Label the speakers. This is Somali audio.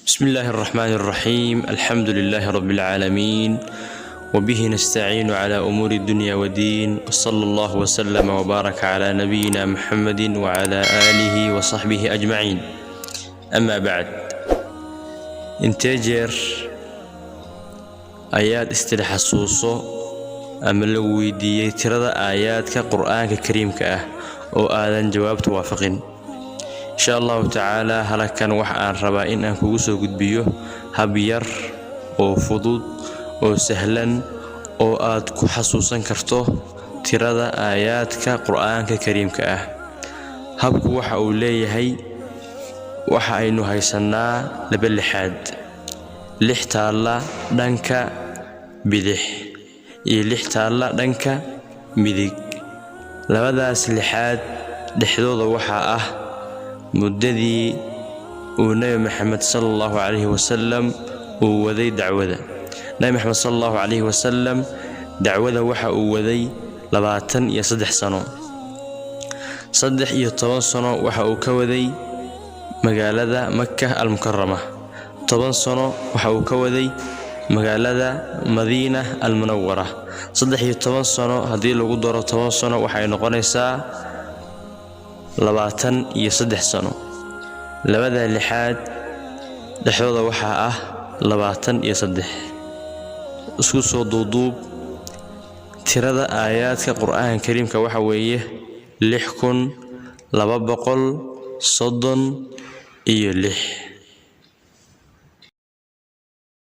Speaker 1: بسم الله الرحمن الرحيم، الحمد لله رب العالمين، وبه نستعين على أمور الدنيا والدين، وصلى الله وسلم وبارك على نبينا محمد وعلى آله وصحبه أجمعين، أما بعد. Intee jeer ayaad istiri xasuuso ama lagu weydiiyey tirada aayaadka Qur-aanka Kariimka ah oo aadan jawaabtu waafaqin? Insha Allahu tacaala, halkan waxa aan rabaa in aan kugu soo gudbiyo hab yar oo fudud oo sahlan oo aad ku xasuusan karto tirada aayaadka Qur-aanka Kariimka ah. Habku waxa uu leeyahay: waxa aynu haysannaa laba lixaad, lix taalla dhanka bidix iyo lix taalla dhanka midig. Labadaas lixaad dhexdooda waxaa ah muddadii uu Nebi Maxamed sala Allahu calayhi wasalam uu waday dacwada. Nebi Maxamed sala Allahu calayhi wasalam dacwada waxa uu waday 23 sano. 13 sano waxa uu ka waday magaalada Maka Almukarama, 10 sano waxa uu ka waday magaalada Madiina Almunawara. 13 sano haddii lagu daro 10 sano, waxay noqonaysaa 23 sano. Labada lixaad dhexdooda waxaa ah 23. Isku soo duuduub, tirada aayaadka Qur-aanka Kariimka waxa weeye 6236.